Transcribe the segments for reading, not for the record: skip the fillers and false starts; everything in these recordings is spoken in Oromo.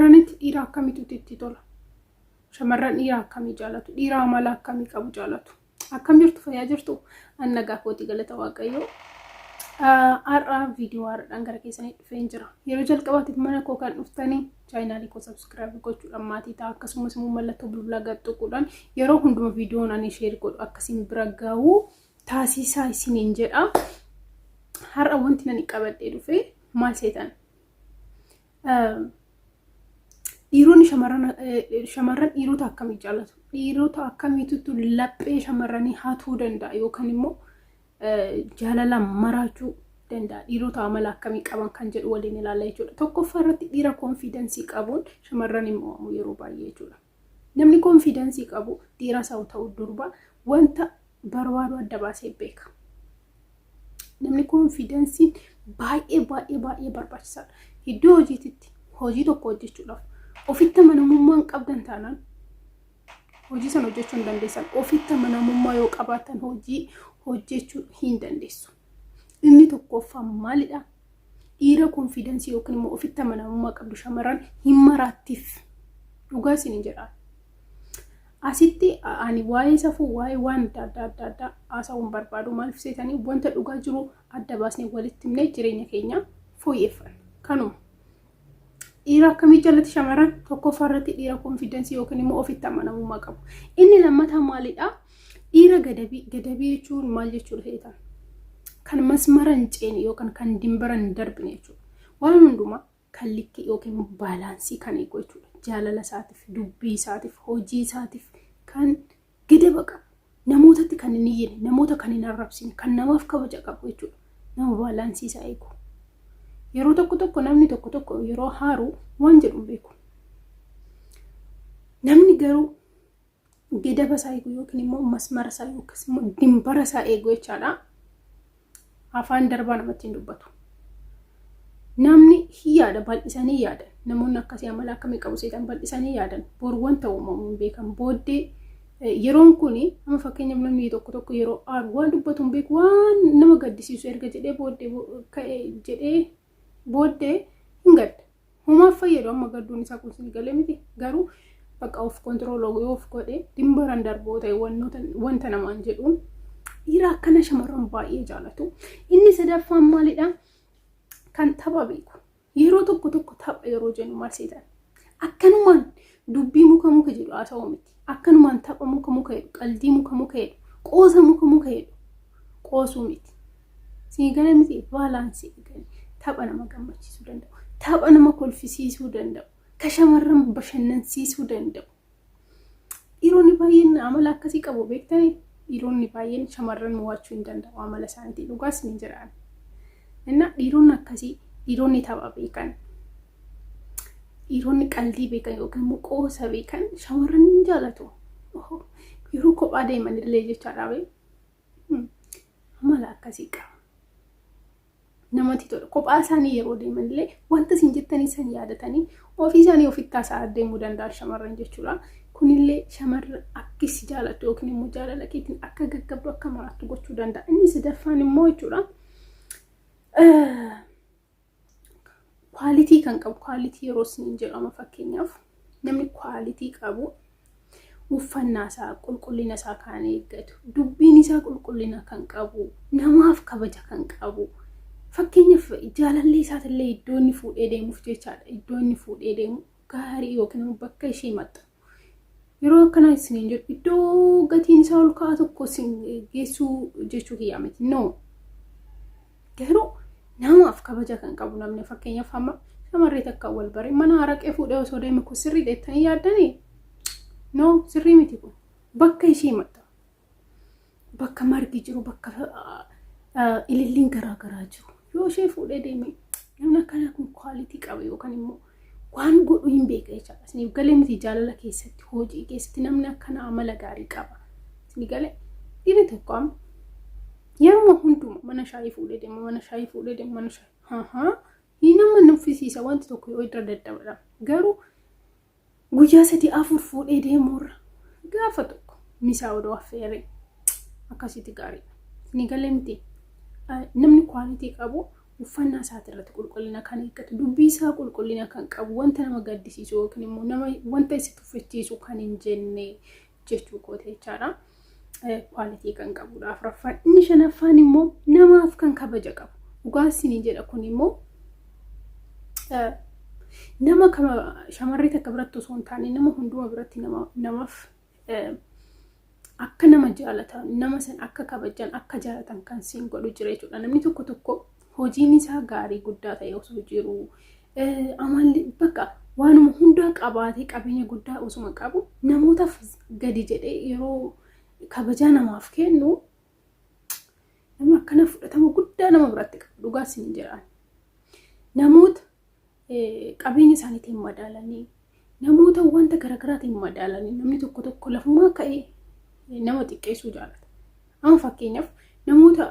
Shamarranitti dhiira akkamiitu itti tola? Shamarran dhiira akkamii jaalatu? Dhiira amala akkamii qabu jaalatu? Akkam jirtu, fayyaa jirtu? An nagaa kooti, galata Waaqayyoo. Har'a viidiyoo haaraadhaan gara keessanii dhufeen jira. Yeroo jalqabaatiif mana koo kan dhuftanii chaayinaalii koo subscribe gochuudhaan maatii ta'a. Akkasumas immoo mallattoo bilbilaa gad tuquudhaan yeroo hunduma viidiyoon ani share godhu akkasiin bira ga'u taasisaa isiniin jedha. Har'a wanti nani qabadhee dhufe maal seetan? Dhiironni shamarran dhiirota akkamii jaallatu? Dhiirota akkamiitu laphee shamarranii hatuu danda'a yookaan immoo jaalalaan maraachuu danda'a? Dhiirota amala akkamii qaban kan jedhu waliin ilaalla jechuudha. Tokkoffaa irratti dhiira confidence qabuun shamarran hin mo'amu yeroo baay'ee jechuudha. Namni confidence qabu dhiira isaa ta'u durba wanta barbaadu adda baasee beeka. Namni confidenceiin baay'ee baay'ee baay'ee barbaachisaadha. Iddoo hojiititti hojii tokko hojjechuudhaaf ofitti amanamummaan qabdan taanaan hojii sana hojjechuu hin dandeessan. Ofitti amanamummaa yoo qabaattan hojii hojjechuu hin dandeessu. Inni tokkoffaa maalidha? Dhiira confidence yookiin immoo ofitti amanamummaa qabdu shamarran hin maraattiif. Dhugaa isin jedha. Asitti ani waa'ee safuu, waa'ee waan adda adda adda addaa haasa'uu hin barbaadu. Maaliif seetanii? Wanta dhugaa jiru adda baasnee walitti himnee jireenya keenya fooyyeffanna. Kanuma. Dhiira akkamii jalatti shamarran? Tokkoffaa irratti dhiira confidence yookiin immoo ofitti amanamummaa qabu. Inni lammataa maalidha? Dhiira gadabii. Gadabii jechuun maal jechuudha seetan? Kan masmara hin ceene yookaan kan dimbara hin darbine jechuudha. Waan hundumaa kan likkii yookiin balance kan eegu jechuudha. Jaalala isaatiif, dubbii isaatiif, hojii isaatiif kan gadaba qabu. Namootatti kan hin iyyine, namoota kan hin arrabsine, kan namaaf kabaja qabu jechuudha. Nama balance isaa eegu. Yeroo tokko tokko namni tokko tokko yeroo haaru waan jedhu hin beeku. Namni garuu gadaba isaa eegu yookiin immoo masmara isaa yookiis immoo dimbara isaa eegu jechaadha. Afaan darbaa namatti hin dubbatu. Namni hin yaada, bal'isanii yaadan. Namoonni akkasii amala akkamii qabu seetan? Bal'isanii yaadan. Boru wanta uumamu hin beekan. Booddee yeroon kun amma fakkeenyaaf namni tokko tokko yeroo aaru waan dubbatu hin beeku, waan nama gaddisiisu erga jedhee booddee ka'e jedhee booddee hin gadda. Homaaf fayyadu amma gadduun isaa kun sin galee miti, garuu bakka of control yoo of godhe dimbaran darboo ta'e wanta namaan jedhuun dhiira akkana shamarran baay'ee jaalatu. Inni sadaffaan maalidha? Kan tapha beeku. Yeroo tokko tokko tapha yeroo jennu maal seetan? Akkanumaan dubbii muka muka jedhu haasa'u miti. Akkanumaan tapha muka muka jedhu, qaldii muka muka jedhu, qoosa muka muka jedhu qoosuu miti. Sii gala miti? Balance eeganii tapha nama gammachiisuu danda'u. Tapha nama kolfisiisuu danda'u. Ka shamarran bashannansiisuu danda'u. Dhiironni baay'een amala akkasii qabu, beektanii? Dhiironni baay'een shamarran mo'achuu hin danda'u amala isaaniitiin, dhugaas ni jedhaan. Inna dhiironni akkasii, dhiironni tapha beekan, dhiironni qaldii beekan yookiin immoo qoosa beekan shamarran ni jaalatu. Yeroo kophaa deeman illee jechaadha. Amala akkasii qaba. Namatti tola. Kophaa isaanii yeroo deeman illee wanta isin jettanii san yaadatanii ofii isaanii ofitti haasa'aa deemuu danda'an shamarran jechuudha. Kunillee shamarran akka si jaalattu yookiin immoo jaalala keetiin akka gaggabdu, akka maraattu gochuu danda'a. Inni sadaffaan immoo jechuudha. Quality kan qabu. Quality yeroo isiniin jedhama, fakkeenyaaf namni quality qabu uffannaa isaa qulqullina isaa kan eeggatu, dubbiin isaa qulqullina kan qabu, namaaf kabaja kan qabu, fakkeenyaaf jaalallee isaatillee iddoo inni fuudhee deemuuf jechaadha, iddoo inni fuudhee deemu gaarii yookiin immoo bakka ishee maxxanu. Yeroo akkanaa isiniin jedhu iddoo gatiin isaa ol ka'aa tokko isin geessuu jechuu kiyyaa miti, no. Garuu namaaf kabaja kan qabu, namni fakkeenyaaf amma shamarree takka wal bare mana haraqee fuudhee osoo deeme kun sirrii jettanii yaaddanii? No, sirrii miti kun. Bakka ishee maxxanu, bakka margi jiru, bakka ililliin garaa garaa jiru yoo ishee fuudhee deeme, namni akkanaa kun quality qaba yookaan immoo waan godhu hin beeka jechaadha. Isiniif galee miti? Jaalala keessatti, hojii keessatti namni akkanaa amala gaarii qaba. Isinii galee? Dhiirri tokko amma yeroo hunduma mana shaayii fuudhee deema, mana shaayii fuudhee deema, mana shaayii. Haa, nama nuffisiisa wanti tokko yoo irra daddabala. Garuu guyyaa sadii afur fuudhee deemuurra gaafa tokko misaa odoo affeeree akkasitti gaariidha. Isinii galee miti? Namni quality qabu Uffannaa isaatii irratti qulqullina kan eeggatu, dubbii isaa qulqullina kan qabu, wanta nama gaddisiisu yookiin immoo nama wanta isa tuffachiisu kan hin jenne jechuu kooti jechaadha. Quality kan qabudha afuraffaan. Inni shanaffaan immoo namaaf kan kabaja qabu. Dhugaa isinii jedha, kun immoo nama kama shamarree takka biratti osoo hin taane nama hunduma biratti nama namaaf akka nama jaalatan, nama san akka kabajan, akka jaalatan kan siin godhu jira jechuudha. Namni tokko tokko hojiin isaa gaarii guddaa ta'e osoo jiru, amalli bakka waanuma hundaa qabaatee, qabeenya guddaa osuma qabu, namootaaf gadi jedhee yeroo kabajaa namaaf kennu, namni akkana fudhatama guddaa nama biratti qaba. Dhugaa isin jedhaan. Namoota qabeenya isaaniitiin madaalanii, namoota wanta garaagaraatiin madaalanii, namni tokko tokko lafumaa ka'ee nama xiqqeessuu jaalata. Amma fakkeenyaaf namoota,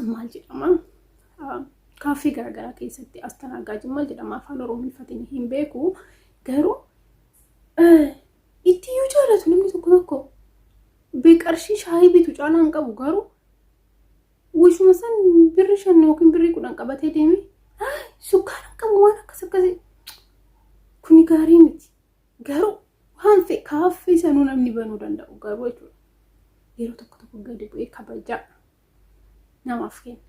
maal jedhama, kaaffee garaagaraa keessatti astanaagaajii, maal jedhama afaan Oromiffatiin hin beeku, garuu itti iyyuu jaalatu. Namni tokko tokko qarshii shaayii bitu caalaa hin qabu, garuu wishuma san birrii 5 yookiin birrii 10 qabatee deeme, sukkaara hin qabu, waan akkas akkasii. Kuni gaarii miti, garuu waan fe'e kaaffee sanuu namni banuu danda'u garuu jechuudha. Yeroo tokko tokko gadi bu'ee kabajaa namaaf kenna.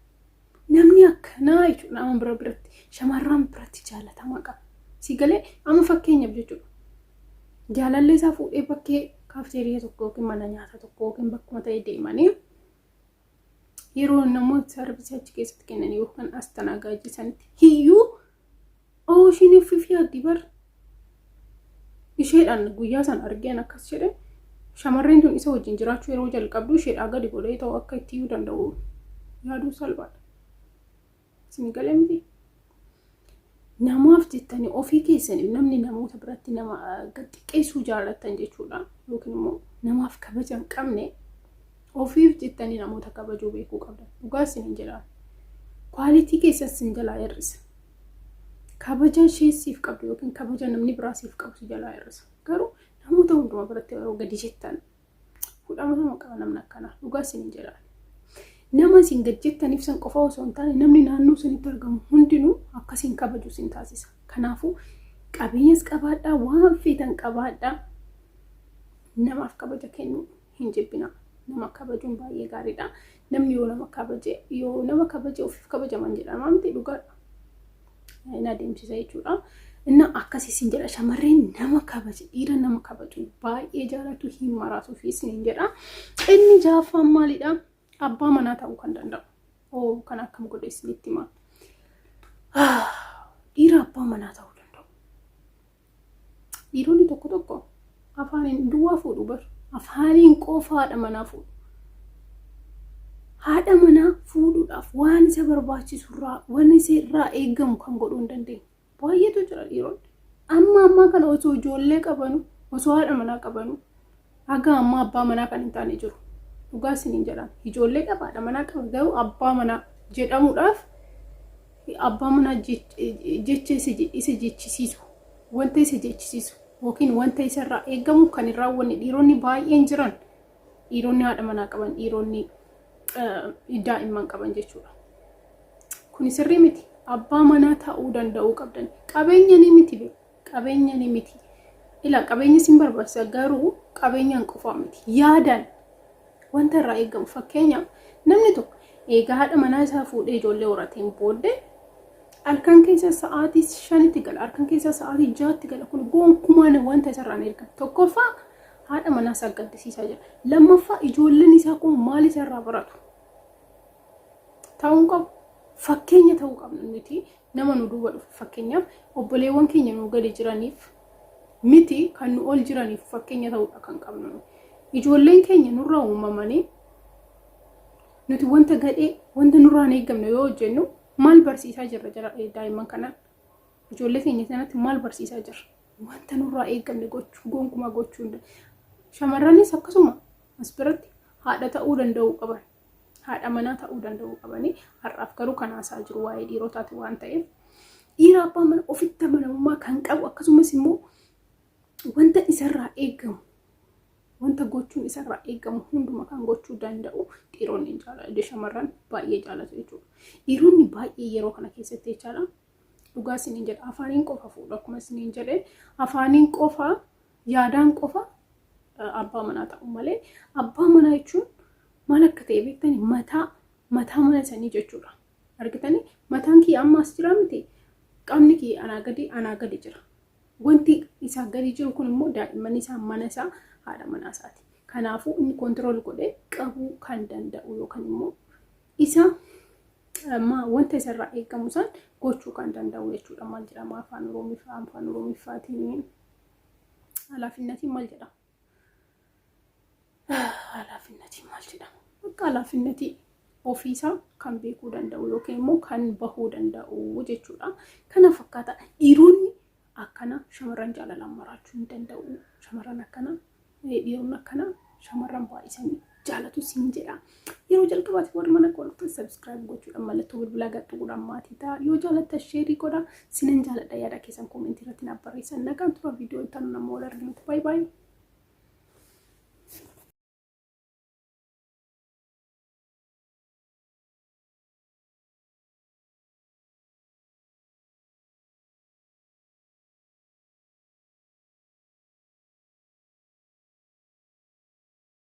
Namni akkanaa jechuudha nama bira biratti, shamarran biratti jaalatamaa qaba. Si galee? Amma fakkeenyaaf jechuudha. Jaalallee isaa fuudhee bakkee kaafteeriyaa tokko yookiin mana nyaata tokko yookiin bakkuma ta'e deemanii, yeroo namoota service achi keessatti kennan yookaan astanaagaajii sanitti hiyyuu oo ishiin ofiif yaaddi bar, isheedhaan guyyaa sana argeen akkas jedhe, shamarreen tun isa wajjin jiraachuu yeroo jalqabdu isheedhaa gadi godhee ta'uu akka itti iyyuu danda'u yaaduu salphaadha. Isin galee miti? Namaaf jettanii ofii keessaniif namni namoota biratti nama xiqqeessuu jaallattan jechuudha. Yookiin immoo namaaf kabaja hin qabne, ofiif jettanii namoota kabajuu beekuu qabdan. Dhugaa isin jedhaan. Quality keessan sin jalaa hir'isa. Kabaja ishee siif qabdu yookiin kabaja namni biraa siif qabu si jalaa hir'isa. Garuu namoota hundumaa biratti yeroo gadi jettan fudhatama qaba namni akkanaa. Dhugaa isin jedhaan. Nama isin gad jettaniif san qofa osoo hin taane, namni naannoo sanitti argamu hundinuu akkasiin kabaju isin taasisa. Kanaafuu qabeenyas qabaadhaa, waan feetan qabaadhaa, namaaf kabaja kennuu hin jibbinaa. Nama kabajuun baay'ee gaariidha. Namni yoo nama kabaje, yoo nama kabaje ofiif kabajaman jedhama miti? Dhugaadha. Hin adeemsisa jechuudha. Inna akkasii sin jedha, shamarreen nama kabaje, dhiira nama kabaju baay'ee jaalatu, hin maraatu fi sin jedha. Inni jaaffaan maalidha? Abbaa manaa ta'uu kan danda'u. Oo, kan akkam godhe isinitti hima. Dhiira abbaa manaa ta'uu danda'u. Dhiironni tokko tokko afaaniin duwwaa fuudhu bar. Afaaniin qofa haadha manaa fuudhu. Haadha manaa fuudhuudhaaf waan isa barbaachisu irraa, waan isa irraa eegamu kan godhuu hin dandeenye. Baay'eetu jira dhiironni. Amma ammaa kana osoo ijoollee qabanu, osoo haadha manaa qabanu, haga ammaa abbaa manaa kan hin taane jiru. Dhugaa isiniin jedhaan. Ijoollee qaba, haadha manaa qaba, garuu abbaa manaa jedhamuudhaaf abbaa manaa jecha isa jechisiisu, wanta isa jechisiisu yookiin wanta isarraa eegamu kan hin raawwanne dhiironni baay'een jiran, dhiironni haadha manaa qaban, dhiironni daa'imman qaban jechuudha. Kuni sirrii miti. Abbaa manaa ta'uu danda'uu qabdan. Qabeenya ni miti be. Qabeenya ni miti. Ila qabeenya sin barbaachisa, garuu qabeenyaan qofaa miti. Yaadaan wanta irraa eegamu, fakkeenyaaf namni tokko eegaa haadha manaa isaa fuudhee ijoollee horateen booddee halkan keessa sa'aatii 5tti gala, halkan keessa sa'aatii 6tti gala, kun gonkumaan wanta isarraan eegamu. Tokkoffaa, haadha manaa isaa gaddisiisaa jira. Lammaffaa, ijoolleen isaa kun maal isarraa baratu? Ta'uu qabu. Fakkeenya ta'uu qabna nuti nama nu duuba dhufu. Fakkeenyaaf obboleewwan keenya nu gadi jiraniif miti, kan nu ol jiraniif fakkeenya ta'uudha kan qabnu. Ijoolleen keenya nurraa uumamanii, nuti wanta gadhee, wanta nurraa hin eeggamne yoo hojjennu, maal barsiisaa jirra jara daa'imman kanaan? Ijoollee keenya sanatti maal barsiisaa jirra? Wanta nurraa eeggamne gochuu gonkumaa gochuu hin. Shamarranis akkasuma as biratti haadha ta'uu danda'uu qaban. Haadha manaa ta'uu danda'uu qabanii. Har'aaf garuu kan haasaa jiru waa'ee dhiirotaati waan ta'eef, dhiira abbaa mana ofitti amanamummaa kan qabu, akkasumas immoo wanta isarraa eegamu Wanta gochuun isarraa eegamu hunduma kan gochuu danda'u dhiironni hin jaalatu. Shamarran baay'ee jaalatu jechuudha. Dhiironni baay'ee yeroo kana keessatti jechaadha. Dhugaa isiniin jedha, afaaniin qofa fuudhu. Akkuma isiniin jedhe, afaaniin qofa, yaadaan qofa abbaa manaa ta'u malee, abbaa manaa jechuun maal akka ta'e beektanii? Mataa mana sanii jechuudha. Argitanii, mataan kiyya amma as jira miti, qaamni kiyya anaa gadi jira. Wanti isaa gadi jiru kun immoo daa'imman isaa, mana isaa, haadha manaa isaati. Kanaafuu inni control godhee qabuu kan danda'u yookaan immoo isa wanta isarraa eegamu san gochuu kan danda'u jechuudha. Maal jedhama afaan Oromiffaa, afaan Oromiffaatiin alaafinnatiin maal jedhama? Alaafinnatiin maal jedhama? Akka alaafinnatii ofiisaa kan beekuu danda'u yookiin immoo kan bahuu danda'u jechuudha. Kana fakkaata, dhiironni akkana shamarran jaalalaan maraachuu hin danda'u. Shamarran akkana, dhiironni akkana shamarran baay'isanii jaalatu siin jedha. Yeroo jalqabaatiif warri mana koo dhuftan subscribe gochuudhaan, mallattoo bilbilaa gadhuudhaan maatii ta'a. Yoo jaalattan share godha. Sinan jaaladha, yaada keessan comment irratti naaf barreessan. Nagaan tura, viidiyoo itti aanu nama wal arginutti. Baay'ee baay'ee.